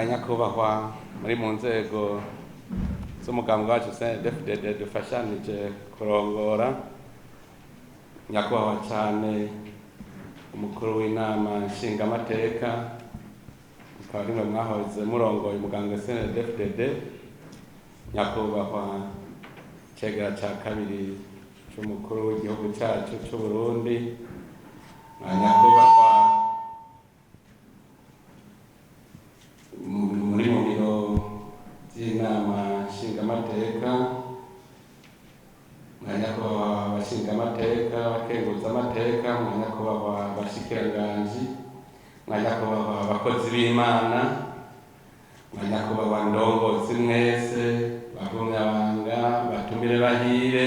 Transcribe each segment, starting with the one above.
Mwanyakubahwa muri mu nzego z'umugambi wacu CNDD-FDD dufashanije kurongora, nyakubahwa cyane umukuru w'inama nshingamateka, mukaba rimwe mwahoze murongoye umugambwe CNDD-FDD, nyakubahwa cegera ca kabiri c'umukuru w'igihugu cacu c'Uburundi, nyakubahwa muri mu biro by'inama nshingamateka, mwanyakubahwa abashingamateka, abakenguzamateka, mwanyakubahwa abashikiranganji, mwanyakubahwa abakozi b'Imana, mwanyakubahwa ndongozi mwese, bagumyabanga, batumire bahire,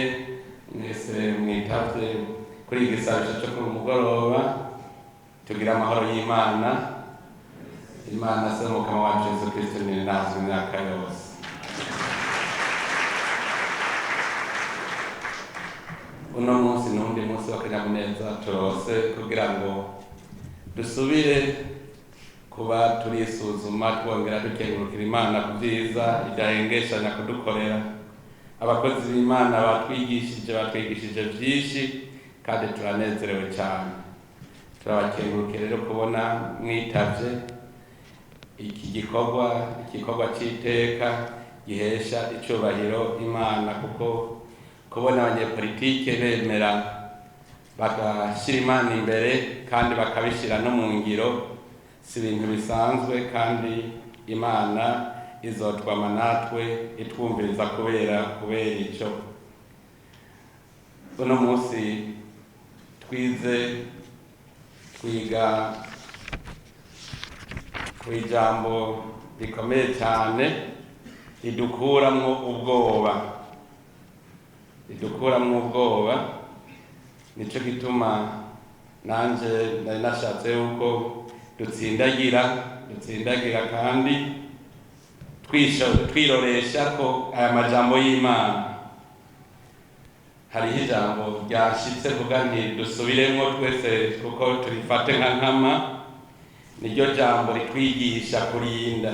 mwese mwitavye kuri iki gisabisho co ku mugoroba, tugira amahoro y'Imana. Imana se mukama wacu Yesu Kristo ni nazwe imyaka yose. Uno munsi n'undi munsi w'akanyamuneza turose kugira ngo dusubire kuba turisuzuma, twongera dukengurukira Imana ku byiza idahengeshanya kudukorera. Abakozi b'Imana batwigishije byinshi kandi turanezerewe cyane. Turabakengurukira rero kubona mwitavye iki gikorwa, igikorwa c'iteka gihesha icubahiro Imana, kuko kubona abanyepolitike bemera bagashira Imana imbere kandi bakabishira no mu ngiro si ibintu bisanzwe, kandi Imana izotwama natwe itwumviriza kubera ico. Uno munsi twize twiga kw'ijambo rikomeye cyane ridukuramwo ubwoba, ridukuramwo ubwoba. Nico gituma nanje nari nashatse yuko dutsindagira kandi twiroresha ko aya majambo y'Imana. Hariho ijambo ryashitse vuga nti dusubiremwo twese kuko turifate nka nkama. Niryo jambo ritwigisha kurinda,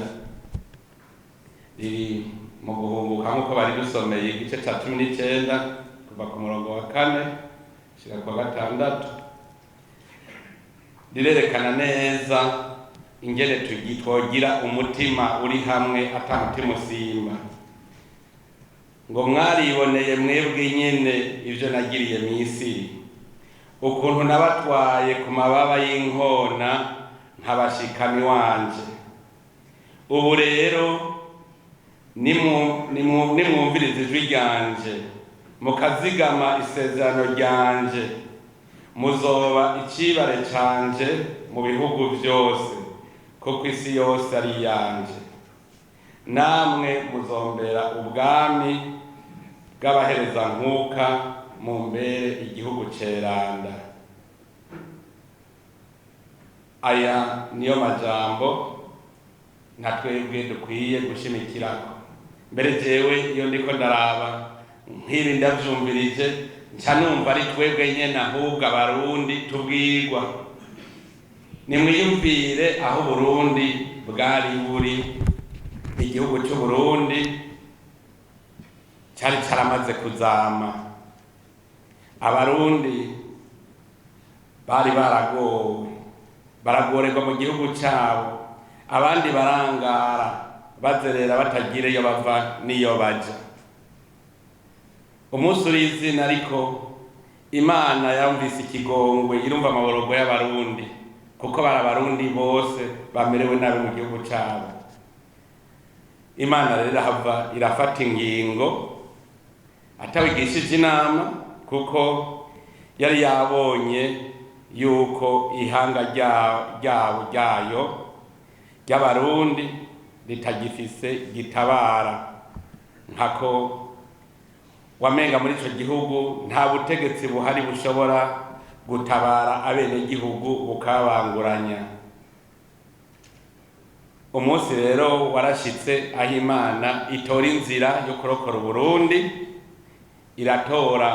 riri mu guhunguka nk'uko bari dusomeye igice ca 19 kuva ku murongo wa 4 gushika ku wa 6. Rirerekana neza ingene twogira umutima uri hamwe ata mutima usimba. Ngo mwariboneye mwebwe nyene ivyo nagiriye Misiri, ukuntu nabatwaye ku mababa y'inkona nkabashikami wanje. Ubu rero nimwumviriza ijwi ryanje mukazigama isezerano ryanje, muzoba icibare canje mu bihugu vyose, kuko isi yose ari iyanje. Namwe muzombera ubwami bw'abaherezankuka, mumbere igihugu ceranda. Aya niyo majambo na twebwe dukwiye gushimikirako. Mbere jewe iyo ndiko ndaraba nk'ibi ndavyumvirije, nca numva ari twebwe nyene ahubwo Abarundi tubwirwa. Nimwiyumvire aho Burundi bwari buri. Igihugu c'Uburundi cari caramaze kuzama, Abarundi bari baragowe, baragorerwa mu gihugu cabo, abandi barangara bazerera batagira iyo bava n'iyo baja. Umunsi uri izina, ariko Imana yumvise ikigongwe, irumva amaborogo y'Abarundi, kuko bari Abarundi bose bamerewe nabi mu gihugu cabo. Imana rero irahava irafata ingingo atawigishije inama, kuko yari yabonye yuko ihanga ryabo ryayo ry'Abarundi ritagifise gitabara, nkako wamenga muri ico gihugu nta butegetsi buhari bushobora gutabara abenegihugu bukabanguranya. Umunsi rero warashitse aho Imana itora inzira yo kurokora Uburundi, iratora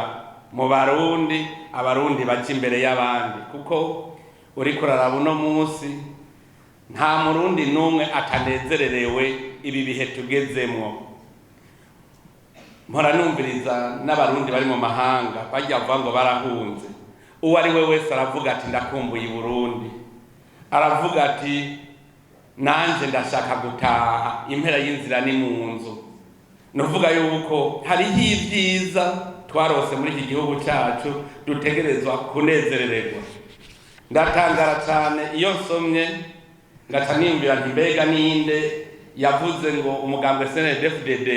mu Barundi Abarundi baca imbere y'abandi, kuko uriko uraraba uno munsi Nta Murundi n'umwe atanezererewe ibi bihe tugezemwo. Mpora numviriza n'Abarundi bari mu mahanga bajya bavuga ngo barahunze. Uwo ari we wese aravuga ati: "Ndakumbuye i Burundi." Aravuga ati: "Nanje ndashaka gutaha, impera y'inzira ni mu nzu." Nuvuga yuko hariho ibyiza twarose muri iki gihugu cyacu dutegerezwa kunezerererwa. Ndatangara cyane iyo nsomye, ngaca niyumvira nti: "Mbega ninde yavuze ngo umugambwe CNDD-FDD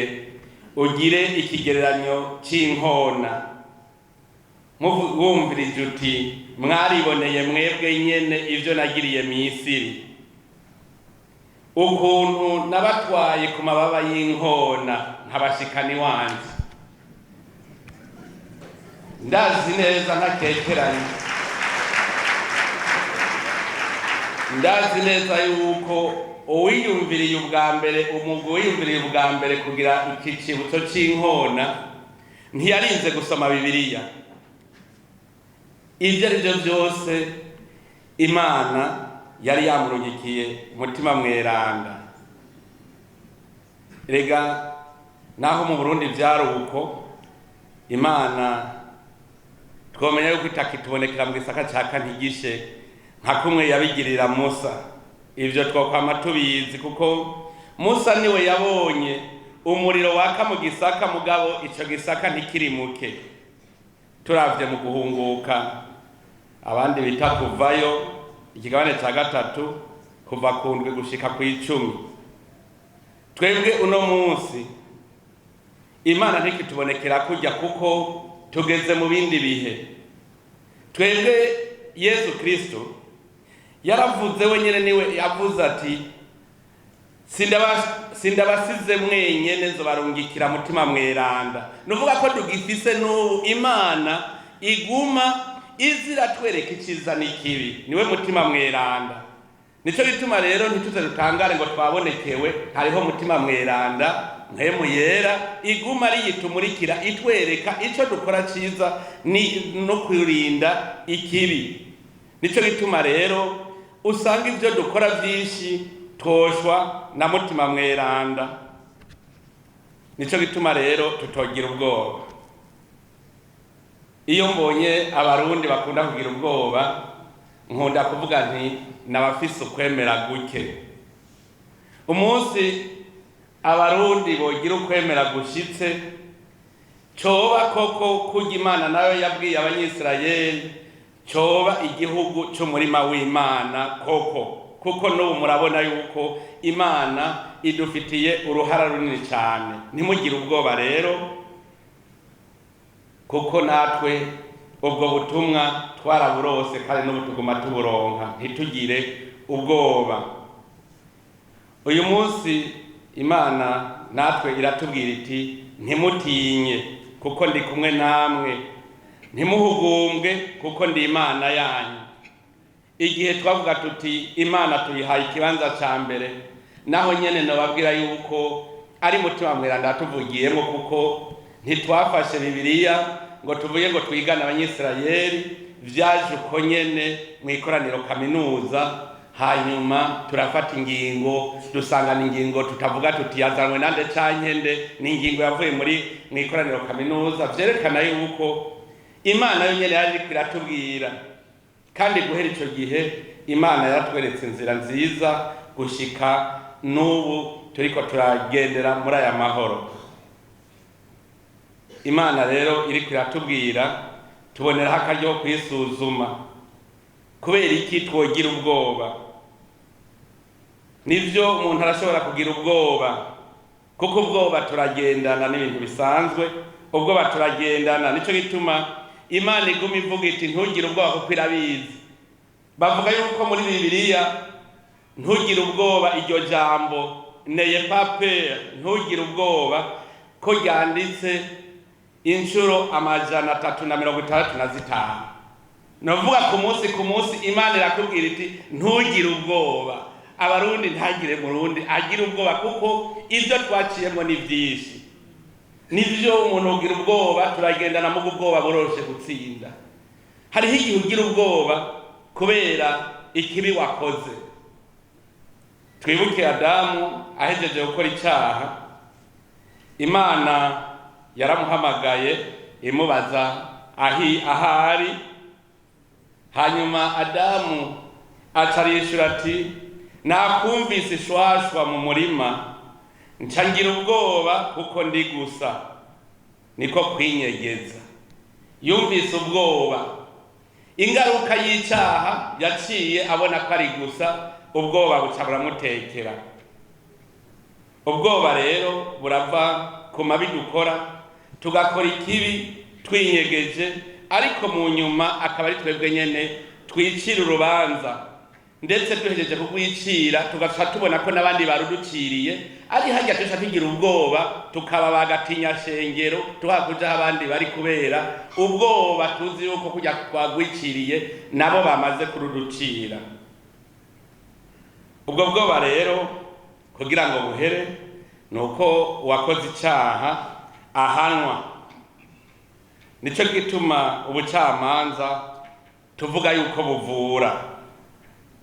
ugire ikigereranyo c'inkona?" Wumvirije uti: "Mwariboneye mwebwe nyene ivyo nagiriye Misiri, ukuntu nabatwaye ku mababa y'inkona nkabashikana iwanje." Ndazi neza ntakekeranye, ndazi neza yuko uwiyumviriye ubwa mbere, umugwi wiyumviriye ubwa mbere kugira iki cibutso c'inkona, ntiyarinze gusoma Bibiliya. Ibyo ari byo byose, Imana yari yamurungikiye Umutima Mweranda. Rega naho mu Burundi byari uko, Imana twomenya yuko itakitubonekera mu gisaka ca kantigishe nka kumwe yabigirira Musa. Ivyo twokwama tubizi, kuko Musa niwe yabonye umuriro waka mu gisaka, mugabo ico gisaka ntikirimuke. Turavye mu guhunguka, abandi bita Kuvayo, ikigabane ca 3, kuva ku 7 gushika ku 10. Twebwe uno munsi Imana ntikitubonekera kurya, kuko tugeze mu bindi bihe. Twebwe Yesu Kristo yaravuze wenyine, niwe yavuze ati: "Sindabasize mwenyene, nzobarungikira Mutima Mweranda." Nuvuga ko tugifise n'ubu Imana iguma iza iratwereka iciza n'ikibi, niwe Mutima Mweranda. Nico gituma rero ntituze dutangare ngo twabonekewe. Hariho Mutima Mweranda, Mpwemu Yera, iguma ariyitumurikira, itwereka ico dukora ciza ni no kurinda ikibi. Nico gituma rero usanga ivyo dukora vyinshi twoshwa na Mutima Mweranda. Nico gituma rero tutogira ubwoba. Iyo mbonye Abarundi bakunda kugira ubwoba, nkunda kuvuga nti: "N'abafise ukwemera guke." Umunsi Abarundi bogira ukwemera gushitse, coba koko kurya Imana nayo yabwiye Abanyisirayeli, coba igihugu c'umurima w'Imana koko, kuko n'ubu murabona yuko Imana idufitiye uruhara runini cyane. Ntimugire ubwoba rero, kuko natwe ubwo butumwa twaraburose kandi n'ubu tuguma tuburonka. Ntitugire ubwoba. Uyu munsi Imana natwe iratubwira iti: "Ntimutinye, kuko ndi kumwe namwe. Ntimuhugumbwe, kuko ndi Imana yanyu." Igihe twavuga tuti Imana tuyihaye ikibanza cya mbere, naho nyene nababwira yuko ari Mutima Mweranda tuvugiyemo, kuko ntitwafashe Bibiliya ngo tuvuge ngo twigane Abanyisirayeli. Vyaje uko nyene mu ikoraniro kaminuza, hanyuma turafata ingingo, dusangana ingingo tutavuga tuti yazanwe nande canke nde. Ni ingingo yavuye muri mu ikoraniro kaminuza, vyerekana yuko Imana yo nyene yari iriko iratubwira. Kandi guhera ico gihe Imana yaratweretse inzira nziza, gushika n'ubu turiko turagendera muri aya mahoro. Imana rero iriko iratubwira, tuboneraho akaryo ko kwisuzuma: kubera iki twogira ubwoba? Nivyo, umuntu arashobora kugira ubwoba, kuko ubwoba turagendana n'ibintu bisanzwe, ubwoba turagendana. Nico gituma Imana iguma ivuga iti: "Ntugire ubwoba," kuko irabizi. Bavuga yuko muri Bibiliya "ntugire ubwoba", iryo jambo "n'ayez pas peur", ntugire ubwoba, ko ryanditse inshuro 365. Navuga ku munsi ku munsi Imana irakubwira iti: "Ntugire ubwoba." Abarundi, ntagire Murundi agira ubwoba, kuko ibyo twaciyemo ni byinshi. Nivyo, umuntu ugira ubwoba turagendana, mugo ubwoba buroshe gutsinda. Hariho igihe ugira ubwoba kubera ikibi wakoze. Twibuke Adamu ahejeje gukora icaha, Imana yaramuhamagaye imubaza ahi ahari. Hanyuma Adamu acarishura ati: "Nakumvise ishwashwa mu murima, nca ngira ubwoba kuko ndi gusa, niko kwinyegeza." Yumvise ubwoba, ingaruka y'icaha, yaciye abona ko ari gusa, ubwoba buca buramutekera. Ubwoba rero burava ku mabi dukora, tugakora ikibi twinyegeje, ariko mu nyuma akaba ari twebwe nyene twicira urubanza, ndetse duhejeje kugwicira tugaca tubona ko n'abandi baruduciriye. Ari harya tuca tugira ubwoba, tukaba bagatinya shengero, tuhakujaho abandi bari, kubera ubwoba tuzi yuko kujya twagwiciriye nabo bamaze kuruducira. Ubwo bwoba rero kugira ngo buhere, ni uko uwakoze icaha ahanwa. Nico gituma ubucamanza tuvuga yuko buvura.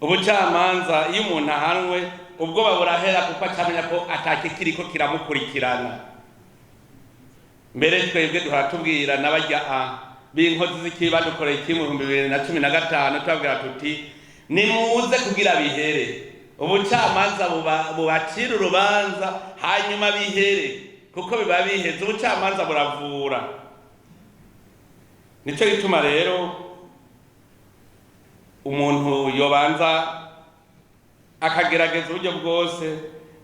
Ubucamanza, iyo umuntu ahanwe, ubwoba burahera, kuko acamenya ko atakikiriko kiramukurikirana. Mbere twebwe duhora tubwira n'abarya b'inkozi z'ikibi badukoreye iki mu 2015, tubabwira tuti: "Nimuze kugira bihere, ubucamanza bubacira urubanza, hanyuma bihere, kuko biba biheze." Ubucamanza buravura. Nico gituma rero umuntu yobanza akagerageza uburyo bwose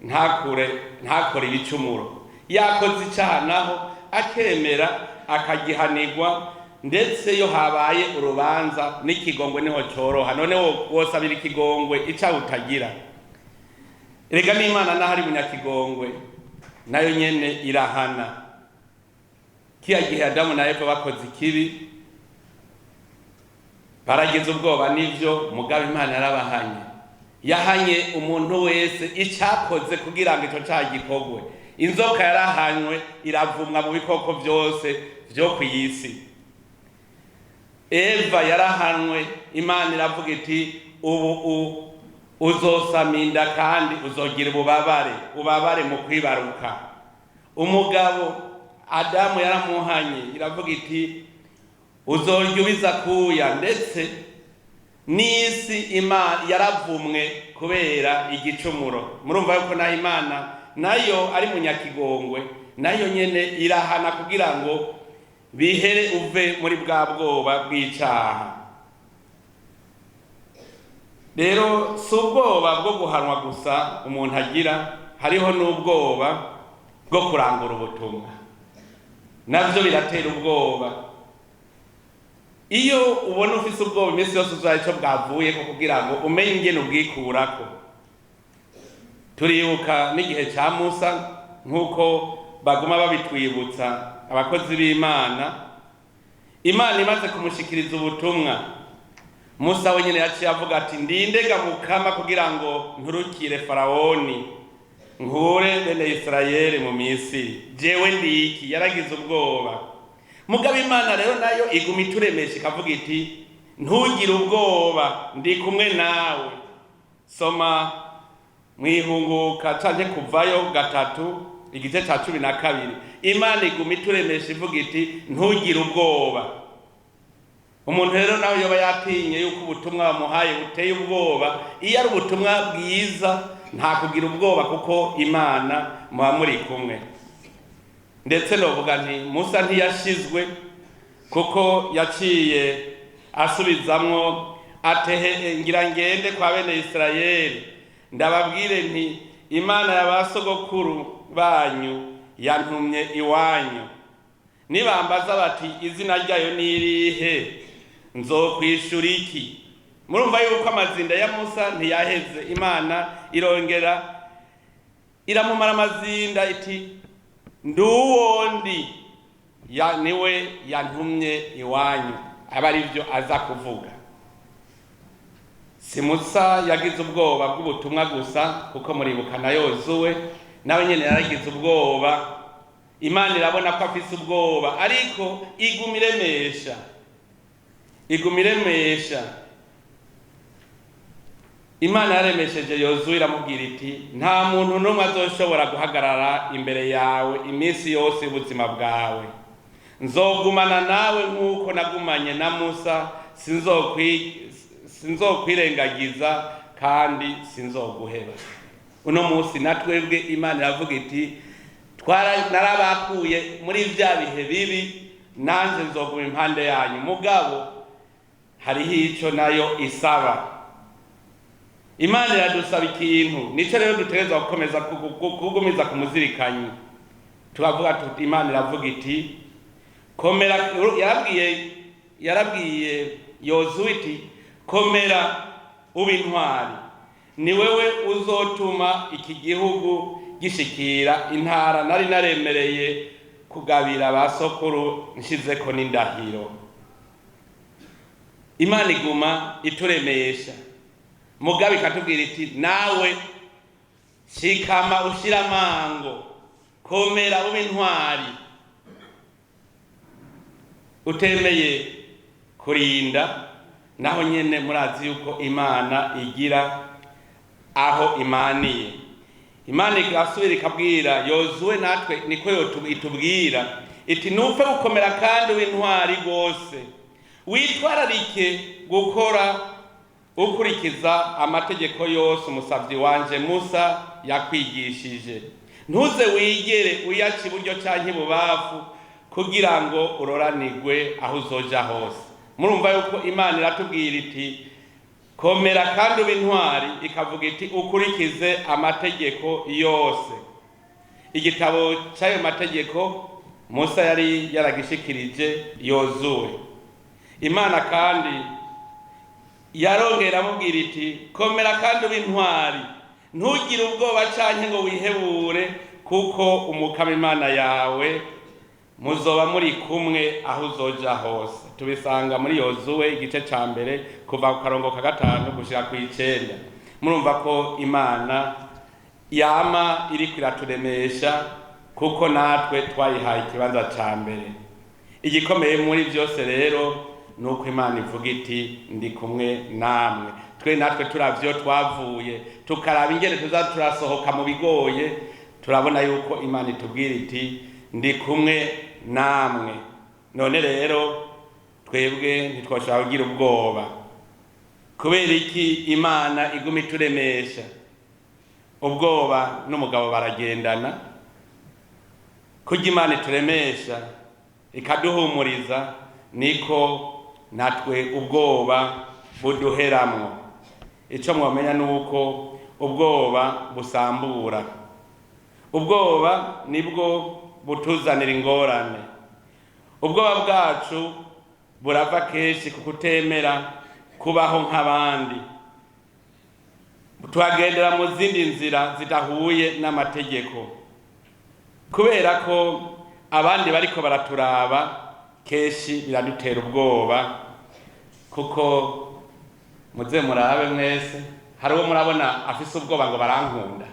ntakure, ntakore ibicumuro. Yakoze icaha naho akemera akagihanirwa, ndetse iyo habaye urubanza n'ikigongwe niho cyoroha. None wosabira ikigongwe icaha utagira? Erega n'Imana naho ari munyakigongwe, nayo nyene irahana. Kiya gihe Adamu na Eva bakoze ikibi, baragize ubwoba n'ivyo, mugabo Imana yarabahanye. Yahanye umuntu wese icakoze kugira ngo ico caha gikorwe. Inzoka yarahanywe, iravumwa mu bikoko vyose vyo kw'isi. Eva yarahanwe, Imana iravuga iti: "Ubu uzosama inda kandi uzogira ububabare, ubabare mu kwibaruka." Umugabo Adamu yaramuhanye, iravuga iti: "Uzorya ubiza kuya." Ndetse n'isi Imana yaravumwe kubera igicumuro. Murumva yuko nayo Imana nayo ari munyakigongwe, nayo nyene irahana kugira ngo bihere, uve muri bwa bwoba bw'icaha. Rero si ubwoba bwo guhanwa gusa umuntu agira, hariho n'ubwoba bwo kurangura ubutumwa, navyo biratera ubwoba. Iyo ubona ufise ubwoba iminsi yose, uzaha ico bwavuyeko kugira ngo umenye ingene ubwikurako. Turibuka n'igihe ca Musa, nk'uko baguma babitwibutsa abakozi b'Imana. Imana imaze kumushikiriza ubutumwa, Musa wenyine yaciye avuga ati: "Ndindega Mukama kugira ngo nturukire Farawoni, nkure bene Isirayeli mu Misiri? Jewe ndiki?" Yaragize ubwoba. Mugabo Imana rero nayo iguma ituremesha, ikavuga iti: "Ntugire ubwoba, ndi kumwe nawe." Soma mwihunguka canke Kuvayo 3, igice ca 12. Imana iguma ituremesha, ivuga iti: "Ntugire ubwoba." Umuntu rero nawe yoba yatinye yuko ubutumwa bamuhaye buteye ubwoba, iyo ari ubutumwa bwiza nta kugira ubwoba, kuko Imana muba muri kumwe. Ndetse novuga nti Musa ntiyashizwe, kuko yaciye asubizamwo atehe: "Ngira ngende kwa bene Isirayeli, ndababwire nti: 'Imana ya ba sogokuru banyu yantumye iwanyu.' Nibambaza bati: 'Izina ryayo ni irihe?' Nzokwishura iki?" Murumva yuko amazinda ya Musa ntiyaheze. Imana irongera iramumara amazinda iti: "Nduwondi ya niwe yantumye iwanyu." Aba ari byo aza kuvuga. Si Musa yagize ubwoba bw'ubutumwa gusa, kuko muribuka na Yozuwe nawe nyene yaragize ubwoba. Imana irabona ko afise ubwoba, ariko iguma iremesha, iguma iremesha. Imana yaremesheje Yozuwe, iramubwira iti: "Nta muntu n'umwe azoshobora guhagarara imbere yawe iminsi yose y'ubuzima bwawe. Nzogumana nawe nk'uko nagumanye na Musa. Sinzokwirengagiza kandi sinzoguheba." Uno munsi na twebwe Imana iravuga iti: "Narabakuye muri vya bihe bibi, nanje nzoguma impande yanyu." Mugabo hariho ico nayo isaba. Imana iradusaba ikintu, nico rero dutegerezwa gukomeza kugumiza ku muzirikanyi. Turavuga tuti, Imana iravuga iti: "Komera." Yarabwiye Yozuwe iti: "Komera, ube intwari, ni wewe uzotuma iki gihugu gishikira intara nari naremereye kugabira ba sokuru, nshizeko n'indahiro." Imana iguma ituremesha, mugabo ikatubwira iti: "Nawe shikama, ushira amango, komera, ube intwari." Utemeye kurinda, naho nyene murazi yuko Imana igira aho imaniye. Imana igasubira ikabwira Yozuwe, natwe niko itubwira iti: "Nupfe gukomera kandi w'intwari rwose, witwararike gukora ukurikiza amategeko yose umusavyi wanje Musa yakwigishije. Ntuze wigere uyaca iburyo canke ibubafu, kugira ngo uroranirwe aho uzoja hose." Murumva yuko Imana iratubwira iti: "Komera kandi ube intwari", ikavuga iti: "Ukurikize amategeko yose." Igitabo cy'ayo mategeko Musa yari yaragishikirije Yozuwe. Imana kandi yarongera amubwira iti: "Komera kandi ube intwari, ntugire ubwoba canke ngo wihebure, kuko Umukama Imana yawe muzoba muri kumwe aho uzoja hose." Tubisanga muri Yozuwe igice ca mbere, kuva ku karongo ka 5 gushika ku 9. Murumva ko Imana yama iriko iraturemesha, kuko natwe twayihaye ikibanza ca mbere. Igikomeye muri byose rero ni uko Imana ivuga iti: "Ndi kumwe namwe." Twe natwe turavyo twavuye, tukaraba ingene tuza turasohoka mu bigoye, turabona yuko Imana itubwira iti: "Ndi kumwe namwe." None rero twebwe ntitwashobora kugira ubwoba. Kubera iki Imana iguma ituremesha? Ubwoba n'umugabo baragendana. Kurya Imana ituremesha, ikaduhumuriza, niko natwe ubwoba buduheramwo. Ico mwomenya ni uko ubwoba busambura. Ubwoba nibwo butuzanira ingorane. Ubwoba bwacu burava kenshi ku kutemera kubaho nk'abandi, tuhagendera mu zindi nzira zidahuye n'amategeko, kubera ko abandi bariko baraturaba. Kenshi biradutera ubwoba, kuko muze murabe mwese, hari uwo murabona afise ubwoba ngo barankunda?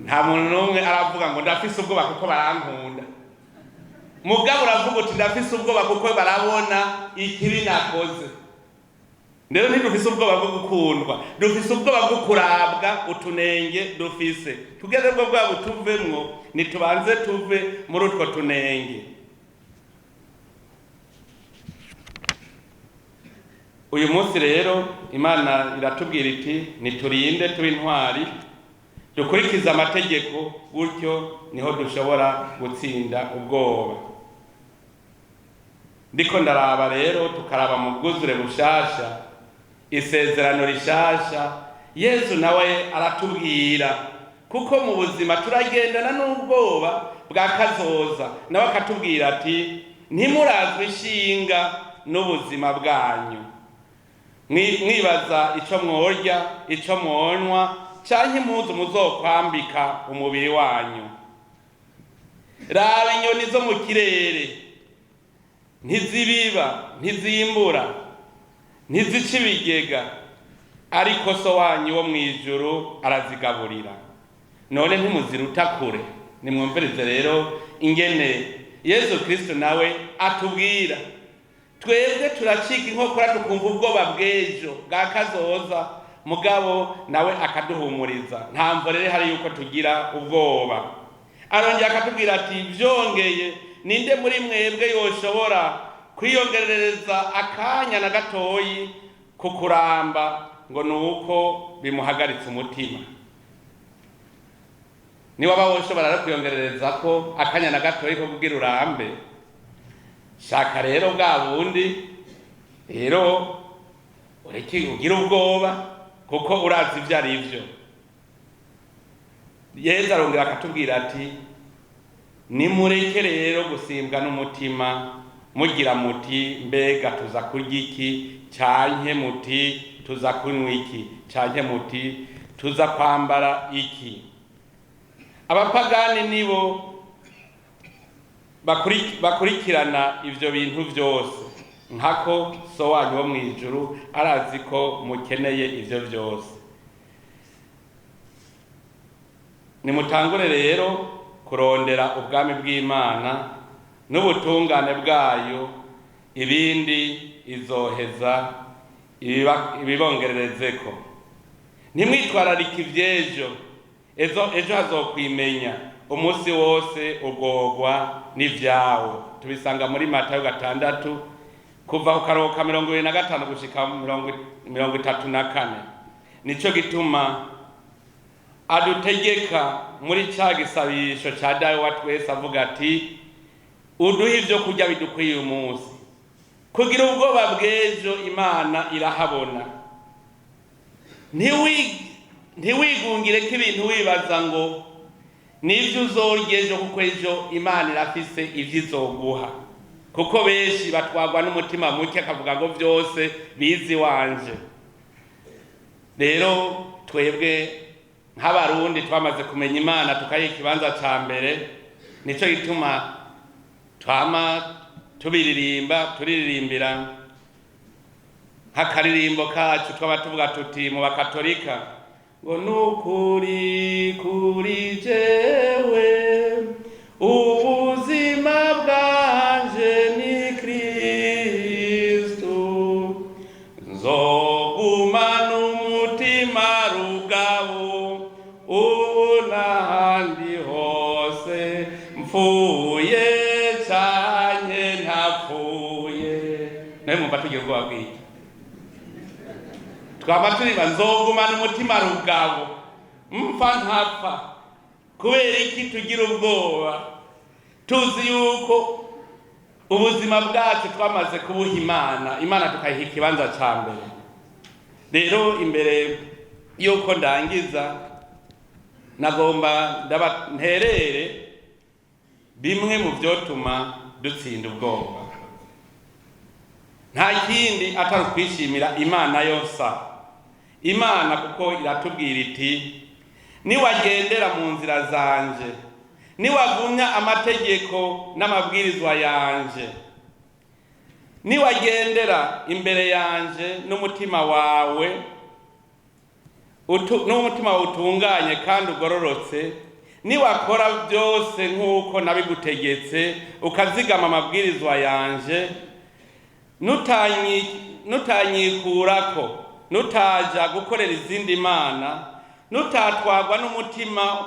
Nta muntu n'umwe aravuga ngo ndafise ubwoba kuko barankunda. Mugabo uravuga uti: "Ndafise ubwoba kuko barabona ikibi nakoze." Rero ntidufise ubwoba bwo gukundwa, dufise ubwoba bwo kurabwa utunenge dufise. Tugeze bwo bwabo tuvemwo, nitubanze tuve muri utwo tunenge. Uyu munsi rero Imana iratubwira iti: "Niturinde, tube intwari, dukurikize amategeko." Gutyo niho dushobora gutsinda ubwoba. Ndiko ndaraba rero, tukaraba mu bwuzure bushasha, isezerano rishasha, Yezu nawe aratubwira, kuko mu buzima turagendana n'ubwoba bwa kazoza, nawe akatubwira ati: "Ntimurazwe ishinga n'ubuzima bwanyu, mwibaza ico mworya, ico mwonywa, canke impuzu muzokwambika umubiri wanyu. Raba inyoni zo mu kirere: ntizibiba, ntizimbura, ntizica ibigega, ariko So wanyu wo mw'ijuru arazigaburira. None ntimuziruta kure?" Nimwumvirize rero ingene Yezu Kristo nawe atubwira. Twebwe turacika inkokora, tukumva ubwoba bw'ejo bwa kazoza, mugabo nawe akaduhumuriza. Nta mvo rero hari yuko tugira ubwoba. Arongera akatubwira ati: "Byongeye, ninde muri mwebwe yoshobora kwiyongerereza akanya na gatoyi ku kuramba ngo ni uko bimuhagaritse umutima?" Niba waba woshobora rero kwiyongerereza ko akanya na gatoyi ko kugira urambe, shaka rero bwa bundi rero ureke ugire ubwoba, kuko urazi ibyo ari byo. Yezu arongera akatubwira ati: "Nimureke rero gusimbwa n'umutima mugira muti: mbega tuza kurya iki? Canke muti: tuza kunywa iki? Canke muti: tuza kwambara iki?" Abapagani nibo bakurikirana ivyo bintu vyose, nkako So wanyu wo mw'ijuru arazi ko mukeneye ivyo vyose. Nimutangure rero kurondera ubwami bw'Imana n'ubutungane bwayo, ibindi izoheza ibibongererezeko. Ntimwitwararike ivy'ejo, ejo ejo hazokwimenya. Umunsi wose ugorwa n'ivyawo. Tubisanga muri Matayo 6, kuva ku karongo ka 25 gushika 34. Nico gituma adutegeka muri ca gisabisho ca Dawe wa twese, avuga ati: "Uduhe ivyo kurya bidukwiye uyu munsi." Kugira ubwoba bw'ejo, Imana irahabona. Ntiwigungire ko ibintu wibaza ngo nibyo uzorya ejo, kuko ejo Imana irafise ivyo izoguha. Kuko benshi batwagwa n'umutima muke, akavuga ngo byose bizi wanje. Rero twebwe nk'Abarundi twamaze kumenya Imana, tukayiha ikibanza ca mbere. Nico gituma twama tubiririmba, turirimbira nk'akaririmbo kacu, twaba tuvuga tuti mu Bakatolika ngo: "Nukuri kuri jewe ubuzima bwanje ni Kristu, nzoguma n'umutima rugabo ubu n'ahandi hose, mpfuye canke ntapfuye." Nawe mwumva tugira ubwoba bw'iki? Twaba turiba: "Nzogumana umutima rugabo mpfa ntapfa." Kubera iki tugira ubwoba, tuzi yuko ubuzima bwacu twamaze kubuha Imana, Imana tukayiha ikibanza ca mbere? Rero imbere yuko ndangiza, nagomba ndaba nterere bimwe mu vyotuma dutsinda ubwoba. Nta kindi atari ukwishimira Imana yose, Imana kuko iratubwira iti: "Niwagendera mu nzira zanje, niwagumya amategeko n'amabwirizwa yanje, niwagendera imbere yanje n'umutima wawe n'umutima wawe utunganye kandi ugororotse, niwakora byose nk'uko nabigutegetse, ukazigama amabwirizwa yanje, nutanyikurako, nutaja gukorera izindi mana, nutatwagwa n'umutima,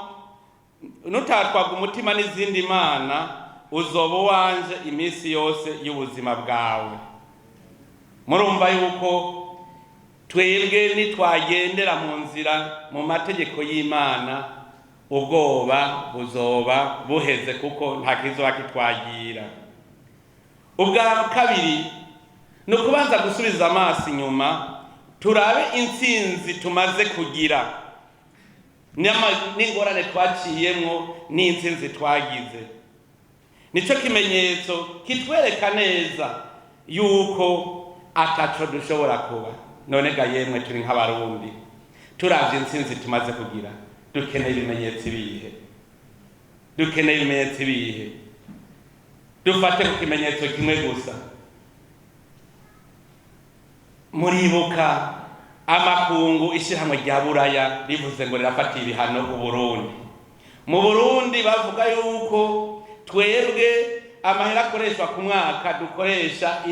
nutatwagwa umutima n'izindi mana, uzoba uwanje iminsi yose y'ubuzima bwawe." Murumva yuko twebwe nitwagendera mu nzira, mu mategeko y'Imana, ubwoba buzoba buheze, kuko nta kizoba kitwagira. Ubwa kabiri ni ukubanza gusubiza amaso inyuma, turabe intsinzi tumaze kugira n'ingorane twaciyemwo n'intsinzi twagize. Nico kimenyetso kitwereka neza yuko ataco dushobora kuba. None ga yemwe, turi nk'Abarundi, turavye intsinzi tumaze kugira, dukeneye ibimenyetso ibihe? Dukeneye ibimenyetso ibihe? Dufate ku kimenyetso kimwe gusa. Muribuka amakungu, ishyirahamwe rya Buraya rivuze ngo rirafatiye ibihano Uburundi. Mu Burundi bavuga yuko twebwe Amahera akoreshwa ku mwaka dukoresha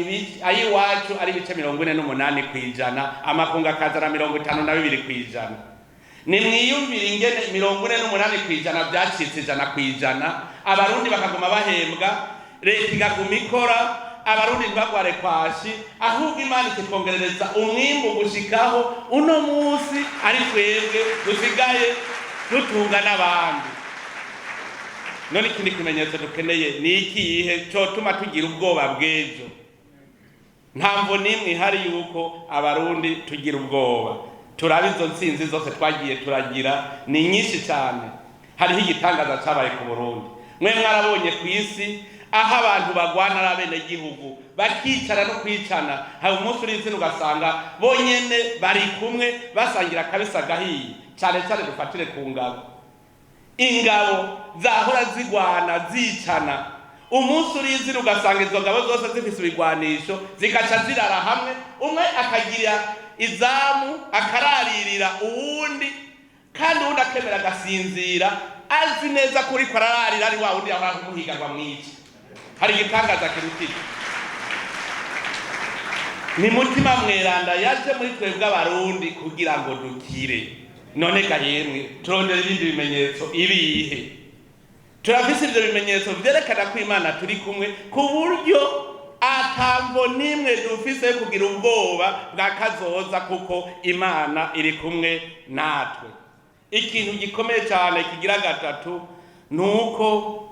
ayiwacu ari ibice 48%, amakungu akazana 52%. Nimwiyumvire ingene 48% byacitse 100%, Abarundi bakaguma bahembwa, leta igaguma ikora, Abarundi ntibagware kwashi, ahubwo Imana ikitwongerereza umwimbu gushikaho uno munsi ari twebwe dusigaye dutunga n'abandi. None ikindi kimenyetso dukeneye ni ikihe cotuma tugira ubwoba bw'ejo? Nta mvo n'imwe ihari yuko Abarundi tugira ubwoba. Turabe izo ntsinzi zose twagiye turagira, ni nyinshi cyane. Hariho igitangaza cyabaye ku Burundi. Mwe mwarabonye ku isi aho abantu bagwana ari abenegihugu, bakicara no kwicana, hari umunsi uri izina ugasanga bonyene bari kumwe basangira akabisi agahiye. Cyane cyane dufatire ku ngabo. Ingabo zahora zigwana zicana, umunsi uri izina ugasanga izo ngabo zose zifise ibigwanisho, zigaca zirara hamwe, umwe akagira izamu akararirira uwundi, kandi uwundi akemera agasinzira azi neza ko uriko arararira ari wa wundi yahora kumuhiga ngo amwice. Hari igitangaza kirutije? Ni Mutima Mweranda yaje muri twebwe Abarundi kugira ngo dukire. None ga yemwe, turondera ibindi bimenyetso ibihe? Turafise ivyo bimenyetso vyerekana ko Imana turi kumwe, ku buryo atamvo n'imwe dufise yo kugira ubwoba bwa kazoza, kuko Imana iri kumwe natwe. Ikintu gikomeye cyane kigira gatatu ni uko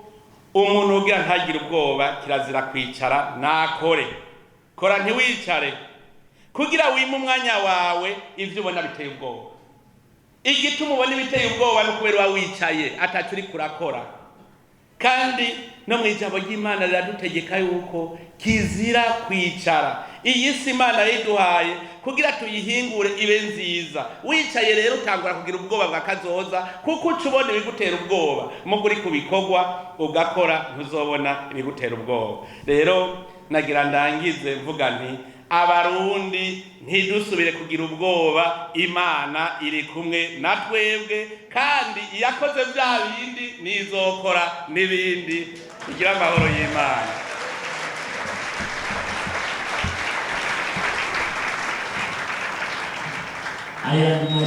umuntu ugira ntagire ubwoba, kirazira kwicara, nakore. Kora, ntiwicare, kugira wime umwanya wawe ivyo ubona biteye ubwoba. Igituma ubona ibiteye ubwoba ni ukubera uba wicaye ataco uriko urakora. Kandi no mu ijambo ry'Imana riradutegeka yuko kizira kwicara. Iyi si Imana yayiduhaye kugira tuyihingure ibe nziza. Wicaye rero utangura kugira ubwoba bwa kazoza, kuko uca ubona ibigutera ubwoba. Mugo uri ku bikorwa ugakora, ntuzobona ibigutera ubwoba. Rero nagira ndangize mvuga nti: Abarundi ntidusubire kugira ubwoba, Imana iri kumwe na twebwe, kandi iyakoze bya bindi nizokora n'ibindi. Igira amahoro y'Imana. Aya ni.